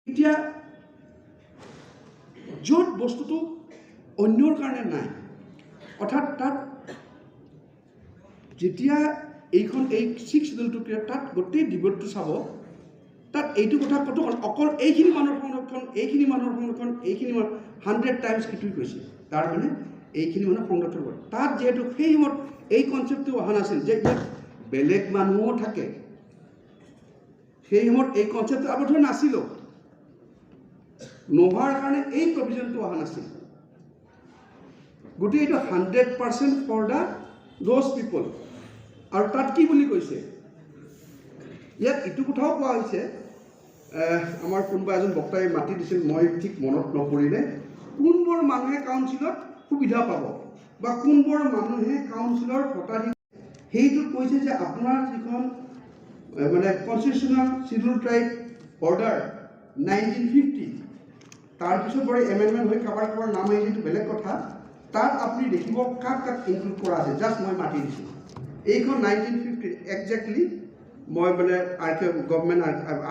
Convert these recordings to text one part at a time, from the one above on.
এতিয়া য'ত বস্তুটো অন্যৰ কাৰণে নাই, অৰ্থাৎ তাত যেতিয়া এইখন এই ছিক্স চিডিউলটো ক্ৰিয়েট, তাত গোটেই ডিবেটটো চাব, তাত এইটো কথা ক'তো অকল এইখিনি মানুহৰ সংৰক্ষণ, এইখিনি মানুহৰ সংৰক্ষণ, এইখিনি মানুহ 100 টাইমছ সেইটোৱে কৈছে। তাৰমানে এইখিনি মানুহ সংৰক্ষণ কৰে। তাত যিহেতু সেই সময়ত এই কনচেপ্টটো অহা নাছিল যে ইয়াত বেলেগ মানুহো থাকে, সেই সময়ত এই কনচেপ্টটো আবদ্ধ নাছিলো, নোহোৱাৰ কাৰণে এই প্ৰভিজনটো অহা নাছিল। গতিকে এইটো 100% ফৰ the those পিপল। আৰু তাত কি বুলি কৈছে, ইয়াত এইটো কথাও কোৱা হৈছে, আমাৰ কোনোবা এজন বক্তাই মাতি দিছিল, মই ঠিক মনত নপৰিলে, কোনবোৰ মানুহে কাউন্সিলত সুবিধা পাব বা কোনবোৰ মানুহে কাউন্সিলৰ ভোটাধিকাৰ, সেইটোত কৈছে যে আপোনাৰ যিখন মানে কনষ্টিটিউচনেল চিডিউল ট্ৰাইব অৰ্ডাৰ 1950, তাৰপিছত বাৰু এমেণ্ডমেণ্ট হৈ কাৰোবাৰ কাৰোবাৰ নাম আহিছে, সেইটো বেলেগ কথা। তাত আপুনি দেখিব কাক কাক ইনক্লুড কৰা আছে, জাষ্ট মই মাতি দিছোঁ। এইখন 1950ৰ একজেক্টলি মই মানে আৰ্কাইভ, গভমেণ্ট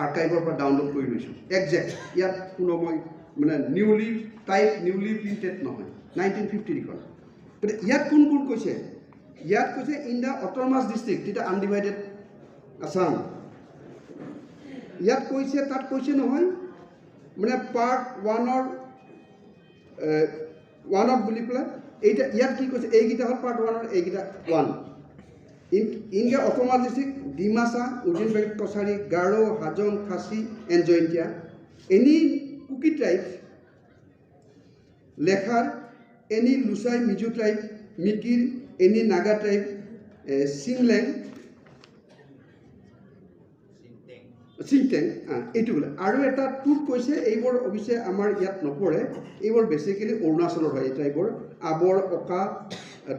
আৰ্কাইভৰ পৰা ডাউনলোড কৰি লৈছোঁ একজেক্ট। ইয়াত কোনো মই মানে নিউলি টাইপ, নিউলি প্ৰিণ্টেড নহয়, 1950ৰ এইখন। গতিকে ইয়াত কোন কোন কৈছে, ইয়াত কৈছে ইন the autonomous district, তেতিয়া আনডিভাইডেড আছাম। ইয়াত কৈছে, তাত কৈছে নহয়, মানে পাৰ্ট ওৱানৰ ওৱানত বুলি পেলাই এইটা ইয়াত কি কৈছে, এইকেইটা হ'ল পাৰ্ট ওৱানৰ এইকেইটা one. In the autonomous district Dimasa, within bracket Kachari, Garo, Hajong, Khasi and Jaintia, any Kuki tribes, Lakher, any Lushai Mizo tribe, Mikir, any Naga tribe, Chinglen, Chingthang, এইটো বোলে। আৰু এটা টুত কৈছে, এইবোৰ অৱশ্যে আমাৰ ইয়াত নপৰে, এইবোৰ বেচিকেলি অৰুণাচলৰ হয় এই ট্ৰাইবৰ, আবৰ, অকা,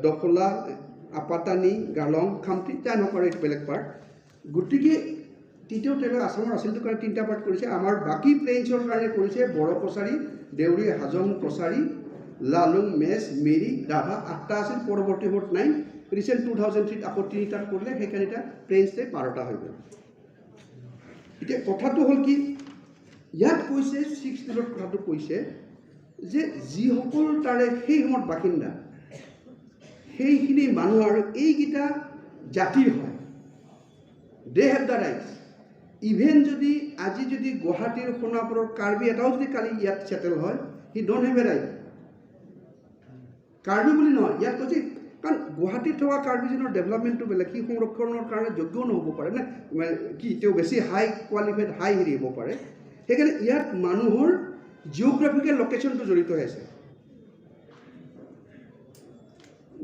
দফলা, আপাতানি, গালং, খামটি, যাই নকৰে, এইটো বেলেগ পাৰ্ট। গতিকে তেতিয়াও তেওঁলোকে আছামৰ আছিল কাৰণে তিনিটা পাৰ্ট কৰিছে। আমাৰ বাকী প্লেইনছৰ কাৰণে কৰিছে বড়ো কছাৰী, দেউৰী, হাজং কছাৰী, লালুং, মেচ, মিৰি, ৰাভা, আঠটা আছিল, পৰৱৰ্তী সময়ত নাই। ৰিচেণ্ট 2003ত আকৌ তিনিটাত কৰিলে, সেইকাৰণে এতিয়া প্লেইনছে 12টা হৈ গ'ল। এতিয়া কথাটো হ'ল কি, ইয়াত কৈছে ছিক্স চিডিউলত কথাটো কৈছে যে যিসকল তাৰে সেই সময়ত বাসিন্দা, সেইখিনি মানুহ আৰু এইকেইটা জাতিৰ হয়, they have the rights. Even যদি আজি যদি গুৱাহাটীৰ সোণাপুৰৰ কাৰ্বি এটাও যদি কালি ইয়াত ছেটেল হয়, he don't have a right. Karbi বুলি নহয়, ইয়াত কৈছে কাৰণ গুৱাহাটীত থকা কাৰ্বিজনৰ ডেভেলপমেণ্টটো বেলেগ, সি সংৰক্ষণৰ কাৰণে যোগ্যও নহ'ব পাৰে নে মানে কি, তেওঁ বেছি হাই কোৱালিফাইড হাই হেৰি হ'ব পাৰে। সেইকাৰণে ইয়াত মানুহৰ জিঅ'গ্ৰাফিকেল লোকেশ্যনটো জড়িত হৈ আছে।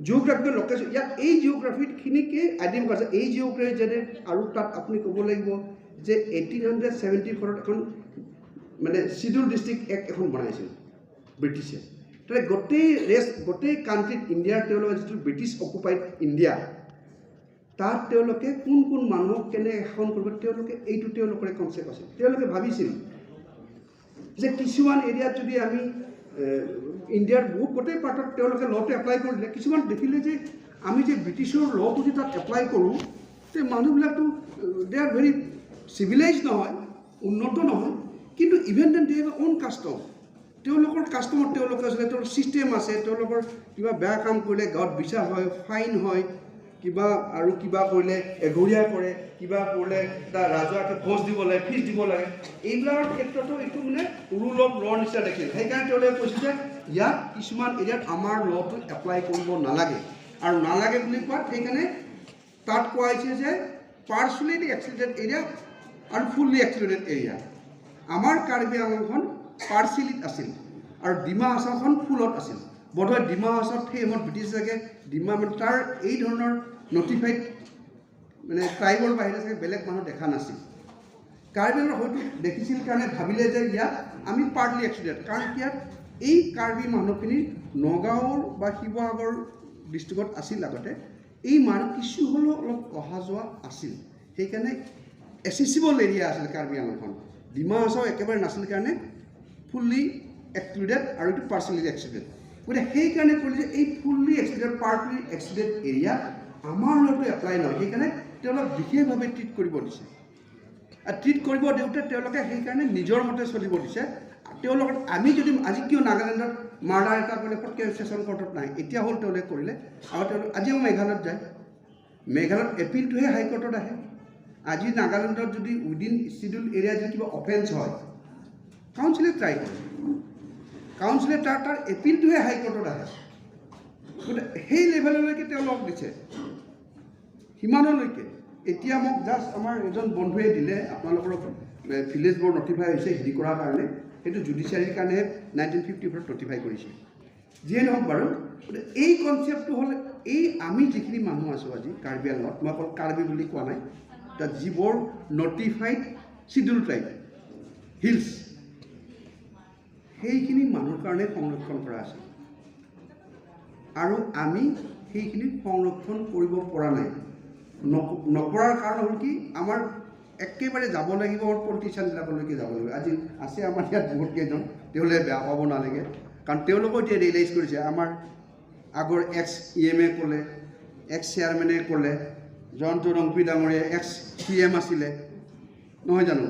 জিঅ'গ্ৰাফিকেল লোকেশ্যন ইয়াত এই জিঅ'গ্ৰাফিখিনিকে আইডেণ্টিফাই কৰিছে, এই জিঅ'গ্ৰাফি যেনে, আৰু তাত আপুনি ক'ব লাগিব যে 1874ত এখন মানে চিডিউল ডিষ্ট্ৰিক্ট এক্ট এখন বনাইছিল ব্ৰিটিছে। তাতে গোটেই ৰেষ্ট গোটেই কাণ্ট্ৰিত ইণ্ডিয়াৰ তেওঁলোকে যিটো ব্ৰিটিছ অকুপাইড ইণ্ডিয়া, তাত তেওঁলোকে কোন কোন মানুহক কেনেকৈ শাসন কৰিব, তেওঁলোকে এইটো তেওঁলোকৰে কনচেপ্ট আছিল। তেওঁলোকে ভাবিছিল যে কিছুমান এৰিয়াত যদি আমি ইণ্ডিয়াৰ বহুত গোটেই পাৰ্টত তেওঁলোকে ল'টো এপ্লাই কৰি দিলে, কিছুমান দেখিলে যে আমি যে ব্ৰিটিছৰ ল'টো যদি তাত এপ্লাই কৰোঁ, তে মানুহবিলাকতো দে আৰ ভেৰি চিভিলাইজ নহয়, উন্নত নহয়, কিন্তু even then they have own custom. তেওঁলোকৰ কাষ্টমত তেওঁলোকে আছিলে, তেওঁলোকৰ ছিষ্টেম আছে, তেওঁলোকৰ কিবা বেয়া কাম কৰিলে গাঁৱত বিচাৰ হয়, ফাইন হয়, কিবা আৰু কিবা কৰিলে এঘৰীয়া কৰে, কিবা কৰিলে এটা ৰাজহুৱাকৈ ঘোচ দিব লাগে, ফিজ দিব লাগে। এইবিলাকৰ ক্ষেত্ৰতো এইটো মানে ৰুল অফ লৰ নিচিনা দেখিল। সেইকাৰণে তেওঁলোকে কৈছে যে ইয়াত কিছুমান এৰিয়াত আমাৰ ল'টো এপ্লাই কৰিব নালাগে, আৰু নালাগে বুলি কোৱাত সেইকাৰণে তাত কোৱা হৈছে যে পাৰ্চুৱেলি এক্সক্লুডেড এৰিয়া আৰু ফুল্লি এক্সক্লুডেড এৰিয়া। আমাৰ কাৰ্বি আংলংখন পাৰ্চিয়েলিত আছিল আৰু ডিমা হাছাওখন ফুলত আছিল। বোধহয় ডিমা হাছাওত সেই সময়ত ব্ৰিটিছ চাগে ডিমা মানে তাৰ এই ধৰণৰ নটিফাইড মানে ট্ৰাইবৰ বাহিৰে চাগে বেলেগ মানুহ দেখা নাছিল। কাৰ্বি আংলঙৰ হয়তো দেখিছিল কাৰণে ভাবিলে যে ইয়াত আমি পাৰ্টলি এক্সক্লুডেড, কাৰণ ইয়াত এই কাৰ্বি মানুহখিনি নগাঁৱৰ বা শিৱসাগৰ ডিষ্ট্ৰিক্টত আছিল আগতে, এই মানুহ কিছু হ'লেও অলপ অহা যোৱা আছিল, সেইকাৰণে এচেচিবল এৰিয়া আছিল কাৰ্বি আংলংখন। ডিমা হাছাও একেবাৰে নাছিল কাৰণে ফুল্লি এক্সক্লুডেড আৰু এইটো পাৰ্চিয়েলি এক্সক্লুডেড। গতিকে সেইকাৰণে ক'লে যে এই ফুল্লি এক্সক্লুডেড পাৰ্টলি এক্সক্লুডেড এৰিয়াত আমাৰ ল'টো এপ্লাই নহয়, সেইকাৰণে তেওঁলোক বিশেষভাৱে ট্ৰিট কৰিব দিছে। আৰু ট্ৰিট কৰিব দিওঁতে তেওঁলোকে সেইকাৰণে নিজৰ মতে চলিব দিছে। তেওঁলোকৰ আমি যদি আজি কিয় নাগালেণ্ডত মাৰ্ডাৰ এটা কৰিলে ফটকৈ ছেশ্যন কোৰ্টত নাই, এতিয়া হ'ল তেওঁলোকে কৰিলে। আৰু তেওঁলোক আজিও মেঘালয়ত যায়, মেঘালয়ত এপিলটোহে হাইকোৰ্টত আহে। আজি নাগালেণ্ডত যদি উইদিন চিডিউল এৰিয়া যদি কিবা অফেন্স হয়, কাউন্সিলে ট্ৰাই কৰে, কাউন্সিলে তাৰ এপিলটোহে হাইকোৰ্টত আহে। গতিকে সেই লেভেললৈকে তেওঁলোকক দিছে, সিমানলৈকে। এতিয়া মোক জাষ্ট আমাৰ এজন বন্ধুৱে দিলে, আপোনালোকৰ ভিলেজবোৰ নটিফাই হৈছে হেৰি কৰাৰ কাৰণে, সেইটো জুডিচিয়াৰীৰ কাৰণেহে 1954ত নটিফাই কৰিছে। যিয়ে নহওক বাৰু, গতিকে এই কনচেপ্টটো হ'ল এই আমি যিখিনি মানুহ আছোঁ আজি কাৰ্বি আংলঙত, মই অকল কাৰ্বি বুলি কোৱা নাই, তাত যিবোৰ নটিফাইড চিডিউল ট্ৰাইব হিলছ, সেইখিনি মানুহৰ কাৰণে সংৰক্ষণ কৰা আছে আৰু আমি সেইখিনি সংৰক্ষণ কৰিব পৰা নাই। নকৰাৰ কাৰণ হ'ল কি, আমাৰ একেবাৰে যাব লাগিব পলিটিচিয়ানবিলাকলৈকে যাব লাগিব। আজি আছে আমাৰ ইয়াত বহুত কেইজন, তেওঁলোকে বেয়া পাব নালাগে, কাৰণ তেওঁলোকেও এতিয়া ৰিয়েলাইজ কৰিছে। আমাৰ আগৰ এক্স ই এম এ ক'লে, এক্স চেয়াৰমেনে ক'লে, জয়ন্ত ৰংপি ডাঙৰীয়া এক্স চি এম আছিলে নহয় জানো,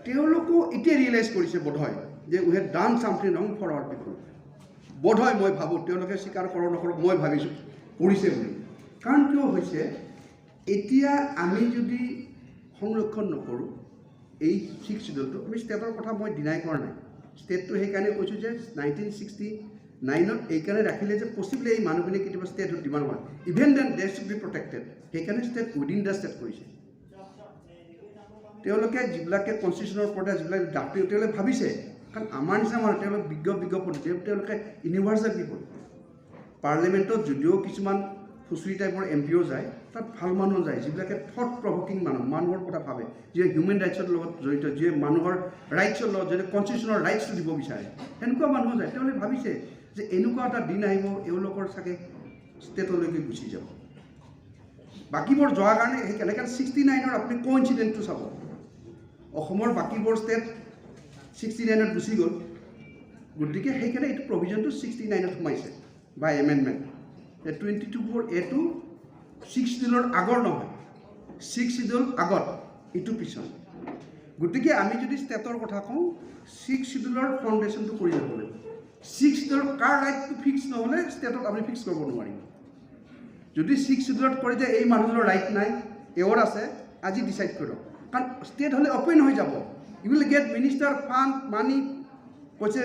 তেওঁলোকো এতিয়া ৰিয়েলাইজ কৰিছে বোধহয় যে we have done something wrong for our people. বোধহয় মই ভাবোঁ, তেওঁলোকে স্বীকাৰ কৰক নকৰক, মই ভাবিছোঁ কৰিছে বুলি। কাৰণ কিয় হৈছে, এতিয়া আমি যদি সংৰক্ষণ নকৰোঁ এই ছিক্স চিডিউলটো, আমি ষ্টেটৰ কথা মই ডিনাই কৰা নাই, ষ্টেটটো সেইকাৰণে কৈছোঁ যে 1969ত এইকাৰণে ৰাখিলে যে পচিবলি এই মানুহখিনি কেতিয়াবা ষ্টেটত ডিমাণ্ড হয়, even then they should be protected, সেইকাৰণে ষ্টেট উইদিন the state কৰিছে। তেওঁলোকে যিবিলাকে কনষ্টিটিউশ্যনৰ ওপৰতে যিবিলাক ড্ৰাফটিং, তেওঁলোকে ভাবিছে, কাৰণ আমাৰ নিচিনা মানুহ তেওঁলোক বিজ্ঞ বিজ্ঞ পণ্ডিত, তেওঁলোকে ইউনিভাৰ্চেল পিপল। পাৰ্লিমেণ্টত যদিও কিছুমান খুচৰি টাইপৰ এম পিও যায়, তাত ভাল মানুহ যায় যিবিলাকে থট প্ৰভকিং মানুহ, মানুহৰ কথা ভাবে, যিয়ে হিউমেন ৰাইটছৰ লগত জড়িত, যিয়ে মানুহৰ ৰাইটছৰ লগত জড়িত, কনষ্টিটিউশ্যনৰ ৰাইটছটো দিব বিচাৰে, সেনেকুৱা মানুহ যায়। তেওঁলোকে ভাবিছে যে এনেকুৱা এটা দিন আহিব এওঁলোকৰ চাগে ষ্টেটলৈকে গুচি যাব। বাকীবোৰ যোৱাৰ কাৰণে সেইকাৰণে, কাৰণ 69ৰ আপুনি কইনচিডেণ্টটো চাব, অসমৰ বাকীবোৰ ষ্টেট 69ত গুচি গ'ল, গতিকে সেইকাৰণে এইটো প্ৰভিজনটো 69ত সোমাইছে বাই এমেণ্ডমেণ্ট। 22(4) এটো ছিক্স চিডিউলৰ আগৰ নহয়, ছিক্স চিডিউল আগত, ইটো পিছত। গতিকে আমি যদি ষ্টেটৰ কথা কওঁ, ছিক্স চিডিউলৰ ফাউণ্ডেশ্যনটো কৰি যাব লাগিব। ছিক্স চিডিউলৰ কাৰ ৰাইটটো ফিক্স নহ'লে ষ্টেটত আপুনি ফিক্স কৰিব নোৱাৰিব। যদি ছিক্স চিডিউলত কৰে যে এই মানুহজনৰ ৰাইট নাই, এওঁৰ আছে, আজি ডিচাইড কৰক, কাৰণ ষ্টেট হ'লে অ'পেন হৈ যাব, you will get minister fund money. কৈছে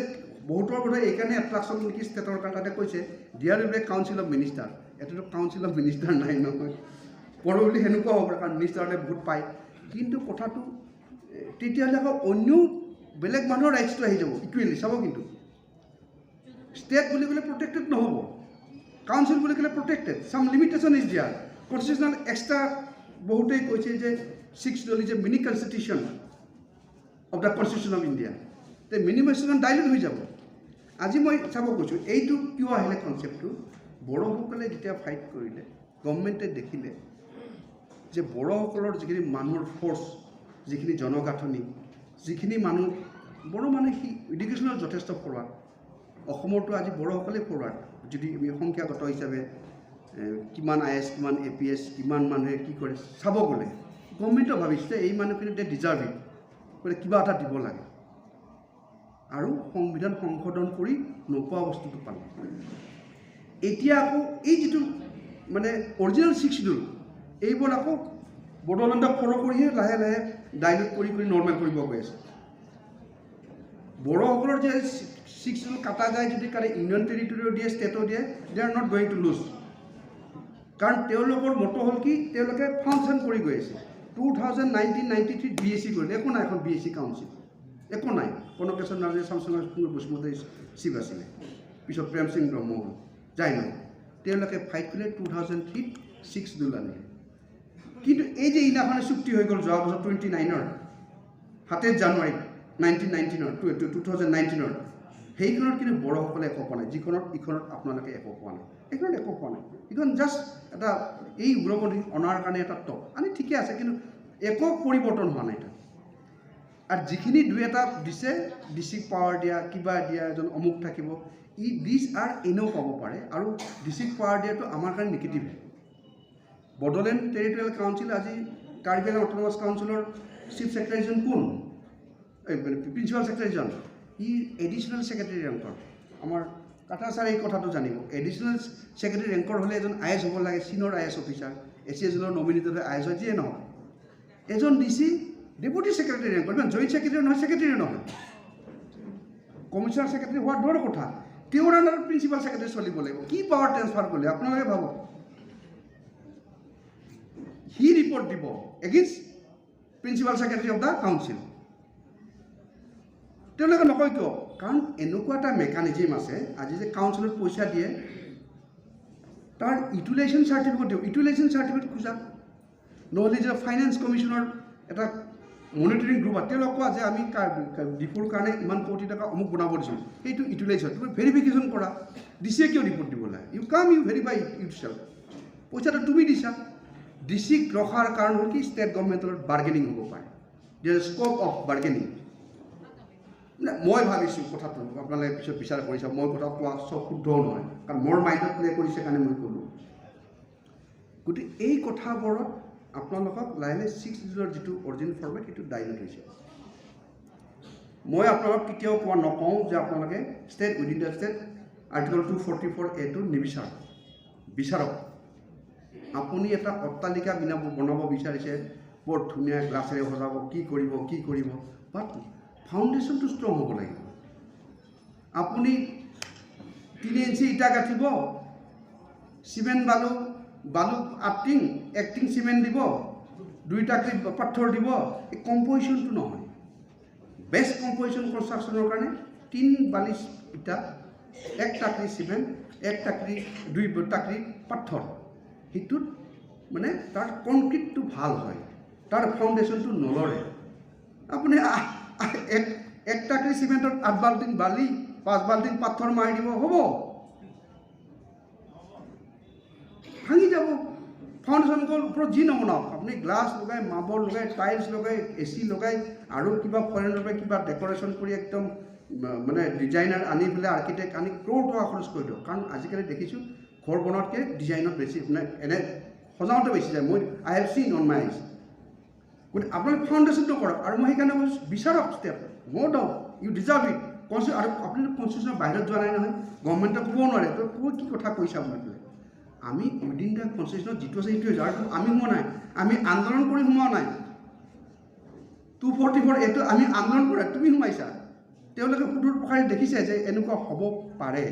বহুতৰ বোধহয় এইকাৰণে এট্ৰাকশ্যন নেকি ষ্টেটৰ কাৰণে, তাতে কৈছে there will be council of minister. ইয়াতেতো কাউন্সিল অফ মিনিষ্টাৰ নাই নহয়, পৰৱৰ্তী সেনেকুৱা হ'ব পাৰে, কাৰণ মিনিষ্টাৰলে বহুত পায়। কিন্তু কথাটো তেতিয়াহ'লে আকৌ অন্য বেলেগ মানুহৰ ৰাইটছটো আহি যাব ইকুৱেলি। চাব কিন্তু ষ্টেট বুলি ক'লে প্ৰটেক্টেড নহ'ব, কাউন্সিল বুলি ক'লে protected, some limitation is there. Constitutional extra বহুতেই কৈছে যে six schedule is a mini constitution of the constitution of India, তে মিনি কনষ্টিটিউশ্যন ডাইলুট হৈ যাব। আজি মই চাব কৈছোঁ এইটো কিয় আহিলে কনচেপ্টটো, বড়োসকলে যেতিয়া ফাইট কৰিলে, গভমেণ্টে দেখিলে যে বড়োসকলৰ যিখিনি মানুহৰ ফ'ৰ্চ, যিখিনি জনগাঁথনি, যিখিনি মানুহ বড়ো মানুহ সি এডুকেশ্যনত যথেষ্ট ফৰৱাৰ্ড, অসমৰতো আজি বড়োসকলেই ফৰৱাৰ্ড। যদি আমি সংখ্যাগত হিচাপে কিমান I S, কিমান এ পি এছ, কিমান মানুহে কি কৰে চাব গ'লে, গভমেণ্টেও ভাবিছে এই মানুহখিনি দে ডিজাৰ্ভ it, গতিকে কিবা এটা দিব লাগে, আৰু সংবিধান সংশোধন কৰি নোপোৱা বস্তুটো পালে। এতিয়া আকৌ এই যিটো মানে অৰিজিনেল ছিক্স চিডিউল, এইবোৰ আকৌ বড়োলেণ্ডক ফ'ল' কৰিহে লাহে লাহে ডাইলুট কৰি কৰি নৰ্মেল কৰিব গৈ আছে। বড়োসকলৰ যে ছিক্স চিডিউল কাটা যায়, যদি কাৰে ইউনিয়ন টেৰিটৰিও দিয়ে, ষ্টেটো দিয়ে, they are not going to lose. কাৰণ তেওঁলোকৰ মটো হ'ল কি, তেওঁলোকে ফাংচন কৰি গৈ আছে। 2019-93ত বি এ চি কৰিলে, একো নাই, এখন বি এ চি কাউন্সিল একো নাই। কনকেশ্বৰ নাৰ্জী, চামচুং বসুমতাৰী চিফ আছিলে, পিছত প্ৰেম সিং ব্ৰহ্ম হ'ল, যাই নহয়। তেওঁলোকে ফাইট কৰিলে 2003ত ছিক্স চিডিউল আনিলে। কিন্তু এই যে ইনাখনে চুক্তি হৈ গ'ল যোৱা বছৰ 29ৰ 27 জানুৱাৰীত 1919ৰ 2019ৰ, সেইখনত কিন্তু বড়োসকলে একো পোৱা নাই, যিখনত ইখনত আপোনালোকে একো পোৱা নাই, এইখনত একো পোৱা নাই। এইখন জাষ্ট এটা এই উগ্ৰপন্থী অনাৰ কাৰণে এটা টপ আনি ঠিকে আছে, কিন্তু একো পৰিৱৰ্তন হোৱা নাই তাত। আৰু যিখিনি দুই এটা দিছে, ডিষ্ট্ৰিক্ট পাৱাৰ দিয়া, কিবা দিয়া, এজন অমুক থাকিব, ই দিছ আৰ এনেও পাব পাৰে। আৰু ডিষ্ট্ৰিক্ট পাৱাৰ দিয়াটো আমাৰ কাৰণে নিগেটিভহে। বড়োলেণ্ড টেৰিটৰিয়েল কাউন্সিল আজি কাৰ্বি আংলং অট'নমাছ কাউন্সিলৰ চিফ ছেক্ৰেটাৰীজন কোন, এই প্ৰিন্সিপাল ছেক্ৰেটাৰীজন ই এডিশ্যনেল ছেক্ৰেটাৰী ৰেংকৰ। আমাৰ কাটা ছাৰে এই কথাটো জানিব। এডিশ্যনেল ছেক্ৰেটাৰী ৰেংকৰ হ'লে এজন I S হ'ব লাগে, senior I S officer, A C S এলৰ নমিনেটেড হৈ I S হয়, যিয়ে নহওক। এজন ডি চি ডেপুটি ছেক্ৰেটাৰী ৰেংকৰ, ইমান জইণ্ট ছেক্ৰেটাৰী নহয়, ছেক্ৰেটাৰী নহয়, কমিশ্যনাৰ ছেক্ৰেটাৰী হোৱাৰ দূৰৰ কথা, তেওঁৰ আণ্ডাৰত প্ৰিন্সিপাল ছেক্ৰেটাৰী চলিব লাগিব। কি পাৱাৰ ট্ৰেন্সফাৰ কৰিলে আপোনালোকে ভাবক। সি ৰিপৰ্ট দিব against principal secretary of the council. তেওঁলোকে নকয় কিয়? কাৰণ এনেকুৱা এটা মেকানিজিম আছে আজি যে কাউন্সিলত পইচা দিয়ে, তাৰ ইউটিলাইজেশ্যন চাৰ্টিফিকেট দিওঁ, ইউটিলাইজেশ্যন চাৰ্টিফিকেট খোজা, নহ'লে যে ফাইনেন্স কমিশ্যনৰ এটা মনিটৰিং গ্ৰুপ আছে, তেওঁলোক কোৱা যে আমি ডিপুৰ কাৰণে ইমান কোটি টকা অমুক বনাব দিছোঁ, সেইটো ইউটিলাইজ হয়, তুমি ভেৰিফিকেশ্যন কৰা। ডিচিয়ে কিয় ৰিপৰ্ট দিব লাগে? You come, you verify yourself. পইচাটো তুমি দিছা। ডিচিক ৰখাৰ কাৰণ হ'ল কি, ষ্টেট গভৰ্ণমেণ্টৰ বাৰ্গেনিং হ'ব পাৰে, there scope of bargaining. মই ভাবিছোঁ কথাটো, আপোনালোকে পিছত বিচাৰ কৰি চাওক, মই কথা কোৱা চব শুদ্ধও নহয়, কাৰণ মোৰ মাইণ্ডত প্লে কৰিছে কাৰণে মই ক'লোঁ। গতিকে এই কথাবোৰত আপোনালোকক লাহে লাহে ছিক্স চিডিউলৰ যিটো অৰিজিনেল ফৰ্মেট সেইটো ডাইলুট হৈছে। মই আপোনালোকক কেতিয়াও কোৱা নকওঁ যে আপোনালোকে state within the state article 244 এটো নিবিচাৰক, বিচাৰক। আপুনি এটা অট্টালিকা বনাব বিচাৰিছে, বৰ ধুনীয়া গ্লাছেৰে সজাব, কি কৰিব কি কৰিব, বাট ফাউণ্ডেশ্যনটো ষ্ট্ৰং হ'ব লাগিব। আপুনি 3 ইঞ্চি ইটা গাঁঠিব, চিমেণ্ট বালু বালু 8 টিং 1 টিং চিমেণ্ট দিব, 2 টাকলি পাথৰ দিব, এই কম্পজিশ্যনটো নহয়। বেষ্ট কম্পজিশ্যন কনষ্ট্ৰাকশ্যনৰ কাৰণে 3 বালি ইটা, 1 টাকলি চিমেণ্ট, 1 টাকলি 2 টাকলি পাথৰ, সেইটোত মানে তাৰ কনক্ৰিটটো ভাল হয়, তাৰ ফাউণ্ডেশ্যনটো নলৰে। আপুনি 1 টাকলি চিমেণ্টত 8 বাল্টিং বালি, 5 বাল্টিং পাথৰ মাৰি দিব, হ'ব, ভাঙি যাব। ফাউণ্ডেশ্যন গ'ল, ওপৰত যি নবনাওক আপুনি, গ্লাছ লগাই, মাৰ্বল লগাই, টাইলছ লগাই, এ চি লগাই, আৰু কিবা ফৰেনৰ পৰা কিবা ডেক'ৰেশ্যন কৰি একদম মানে ডিজাইনাৰ আনি পেলাই, আৰ্কিটেক্ট আনি ক্ৰ'ৰ টকা খৰচ কৰি দিয়ক। কাৰণ আজিকালি দেখিছোঁ ঘৰ বনোৱাতকৈ ডিজাইনত বেছি, মানে এনে সজাওঁতে বেছি যায়। মই I have seen on my eyes. গতিকে আপোনালোকে ফাউণ্ডেশ্যনটো কৰক। আৰু মই সেইকাৰণে কৈছোঁ বিচাৰক step, no doubt you deserve it. আৰু আপুনি কনষ্টিটিউশ্যনৰ বাহিৰত যোৱা নাই নহয়, গভৰ্ণমেণ্টে ক'বও নোৱাৰে তই ক'ৰ কি কথা কৈছা বুলি পেলাই। আমি উইদিন the কনষ্টিটিউশ্যনত যিটো আছে সেইটোৱে হৈছে। আৰু আমি সোমোৱা নাই, আমি আন্দোলন কৰি সোমোৱা নাই। 244 এইটো আমি আন্দোলন কৰা, তুমি সোমাইছা। তেওঁলোকে সুদূৰ প্ৰসাৰী দেখিছে যে এনেকুৱা হ'ব পাৰে,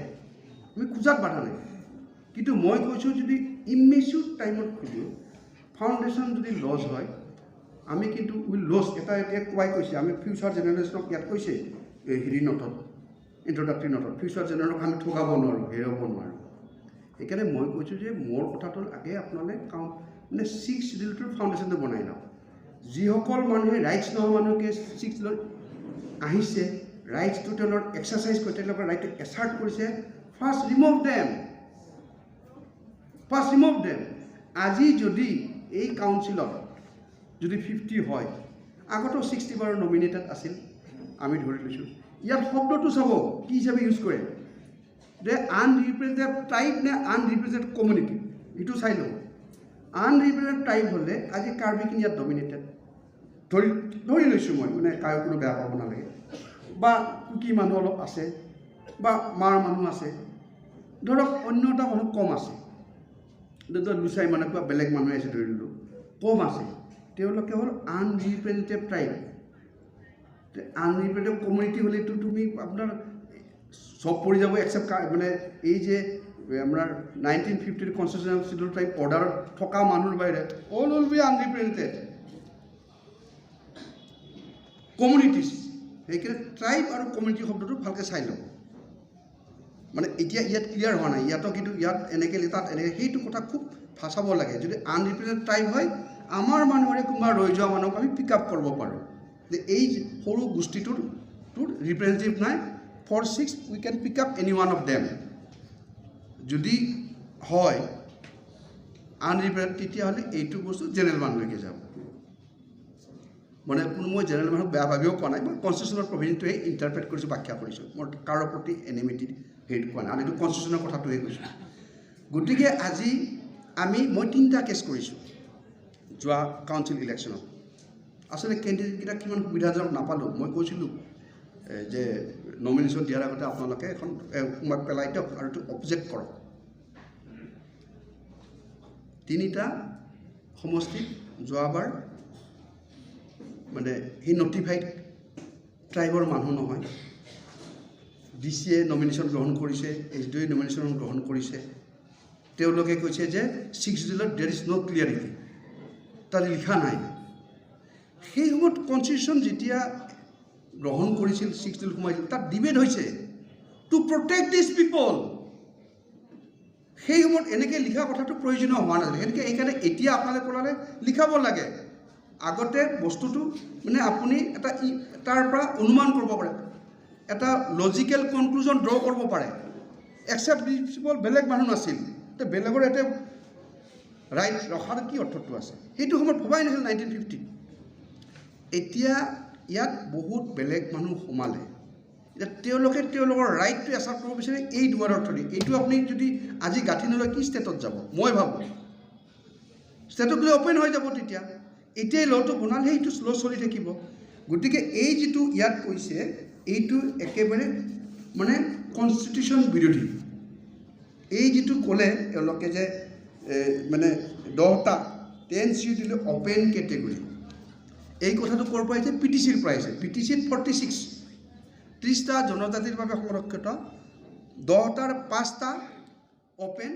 আমি খোজাত বাধা নাই। কিন্তু মই কৈছোঁ যদি ইমেচিউৰ টাইমত খোজোঁ, ফাউণ্ডেশ্যন যদি লছ হয়, আমি কিন্তু will loss. এটা এতিয়া কোৱাই কৈছে, আমি ফিউচাৰ জেনেৰেশ্যনক ইয়াত কৈছে এই হেৰি নোটত, ইণ্ট্ৰডাক্টৰী নোটত, ফিউচাৰ জেনেৰেশ্যনক আমি ঠগাব নোৱাৰোঁ, হেৰুৱাব নোৱাৰোঁ। সেইকাৰণে মই কৈছোঁ যে মোৰ কথাটো হ'ল আগে আপোনালোকে কাউণ্ট মানে 6 চিডিউলটোৰ ফাউণ্ডেশ্যনটো বনাই লওক। যিসকল মানুহে ৰাইটছ নোহোৱা মানুহকে 6 চিডিউলত আহিছে, ৰাইটছটো তেওঁলোকৰ এক্সাৰচাইজ কৰি তেওঁলোকৰ ৰাইটটো এছাৰ্ট কৰিছে, first remove them, first remove them. আজি যদি এই কাউন্সিলত যদি 50 হয়, আগতেও 60 বাৰ নমিনেটেড আছিল, আমি ধৰি লৈছোঁ। ইয়াত শব্দটো চাব কি হিচাপে ইউজ কৰে, যে আনৰিপ্ৰেজেণ্টেড ট্ৰাইব নে আনৰিপ্ৰেজেণ্টেড কমিউনিটি, এইটো চাই ল'ব। আনৰিপ্ৰেজেণ্টেড ট্ৰাইব হ'লে আজি কাৰ্বিখিনি ইয়াত ডমিনেটেড, ধৰি লৈছোঁ মই, মানে কাৰো কোনো বেয়া পাব নালাগে, বা কুকি মানুহ অলপ আছে, বা মাৰ মানুহ আছে, ধৰক অন্য এটা মানুহ কম আছে, লুচাই মানুহ কিবা বেলেগ মানুহে আছে ধৰি ল'লোঁ, কম আছে, তেওঁলোকে হ'ল আনৰিপ্ৰেজেণ্টেড ট্ৰাইব। আনৰিপ্ৰেজেণ্টেড কমিউনিটি হ'লেতো তুমি আপোনাৰ চব পৰি যাব, একচেপ্ট মানে এই যে আপোনাৰ 1950 কনষ্টিটিউশ্যনেল চিডিউল ট্ৰাইব অৰ্ডাৰত থকা মানুহৰ বাহিৰে all will be unrepresented communities. সেইকাৰণে ট্ৰাইব আৰু কমিউনিটি শব্দটো ভালকৈ চাই ল'ব। মানে এতিয়া ইয়াত ক্লিয়াৰ হোৱা নাই, ইয়াতো কিন্তু ইয়াত এনেকৈ তাত এনেকৈ, সেইটো কথা খুব চাব লাগে। যদি আনৰিপ্ৰেজেণ্টেড ট্ৰাইব হয়, আমাৰ মানুহৰে কোনোবা ৰৈ যোৱা মানুহক আমি পিক আপ কৰিব পাৰোঁ যে এই সৰু গোষ্ঠীটোৰ তোৰ ৰিপ্ৰেজেণ্টেটিভ নাই, for 6 we can pick up any one of them. যদি হয় আনৰিপ্ৰেজেণ্টেড, তেতিয়াহ'লে এইটো বস্তু জেনেৰেল মানুহলৈকে যাব। মানে কোনো মই জেনেৰেল মানুহক বেয়া ভাবিও কোৱা নাই, মই কনষ্টিটিউশ্যনৰ প্ৰভিজনটোহে ইণ্টাৰপ্ৰেট কৰিছোঁ, ব্যাখ্যা কৰিছোঁ, মই কাৰো প্ৰতি এনিমিটি হেৰিত কোৱা নাই, আৰু এইটো কনষ্টিটিউশ্যনৰ কথাটোহে কৈছোঁ। গতিকে আজি মই 3টা কেছ কৰিছোঁ যোৱা কাউন্সিল ইলেকশ্যনত। আচলতে কেণ্ডিডেটকেইটাক কিমান সুবিধাজনক নাপালোঁ। মই কৈছিলোঁ যে নমিনেশ্যন দিয়াৰ আগতে আপোনালোকে এখন সোমাই পেলাই দিয়ক আৰু এইটো অবজেক্ট কৰক। 3টা সমষ্টিত যোৱাবাৰ মানে সেই নটিফাইড ট্ৰাইবৰ মানুহ নহয়, ডি চিয়ে নমিনেশ্যন গ্ৰহণ কৰিছে, এইচ ডি অ'য়ে নমিনেশ্যন গ্ৰহণ কৰিছে। তেওঁলোকে কৈছে যে six চিডিউলত there is no clarity, তাত লিখা নাই। সেই সময়ত কনষ্টিটিউশ্যন যেতিয়া গ্ৰহণ কৰিছিল, ছিক্স চিডিউল সোমাইছিল, তাত ডিবেট হৈছে টু প্ৰটেক্ট দিছ পিপল। সেই সময়ত এনেকৈ লিখা কথাটো প্ৰয়োজনীয় হোৱা নাছিল। সেনেকৈ সেইকাৰণে এতিয়া আপোনালোকে ক'লে লিখাব লাগে। আগতে বস্তুটো মানে আপুনি এটা তাৰ পৰা অনুমান কৰিব পাৰে, এটা লজিকেল কনক্লুজন ড্ৰ কৰিব পাৰে। একচেপ্ট পিপল বেলেগ মানুহ নাছিল, তো বেলেগৰ ইয়াতে ৰাইট ৰখাৰ কি অৰ্থটো আছে? সেইটো সময়ত ভবাই নাছিল 1950ত। এতিয়া ইয়াত বহুত বেলেগ মানুহ সোমালে, এতিয়া তেওঁলোকে তেওঁলোকৰ ৰাইটটো এচাৰ্ট কৰিব বিচাৰে এই দুৱাৰৰ থ্ৰুদি। এইটো আপুনি যদি আজি গাঁঠি নলয় কি ষ্টেটত যাব? মই ভাবোঁ ষ্টেটত গ'লে অ'পেন হৈ যাব। তেতিয়া এতিয়াই ল'টো বনালে সেইটো ল' চলি থাকিব। গতিকে এই যিটো ইয়াত কৈছে এইটো একেবাৰে মানে কনষ্টিটিউশ্যন বিৰোধী। এই যিটো ক'লে তেওঁলোকে যে মানে 10টা 10 চিডিউল অ'পেন কেটেগৰী, এই কথাটো ক'ৰ পৰা আহিছে? পি টি চিৰ পৰা আহিছে। পি টি চিত 46, 30টা জনজাতিৰ বাবে সংৰক্ষিত, 10টাৰ 5টা অ'পেন।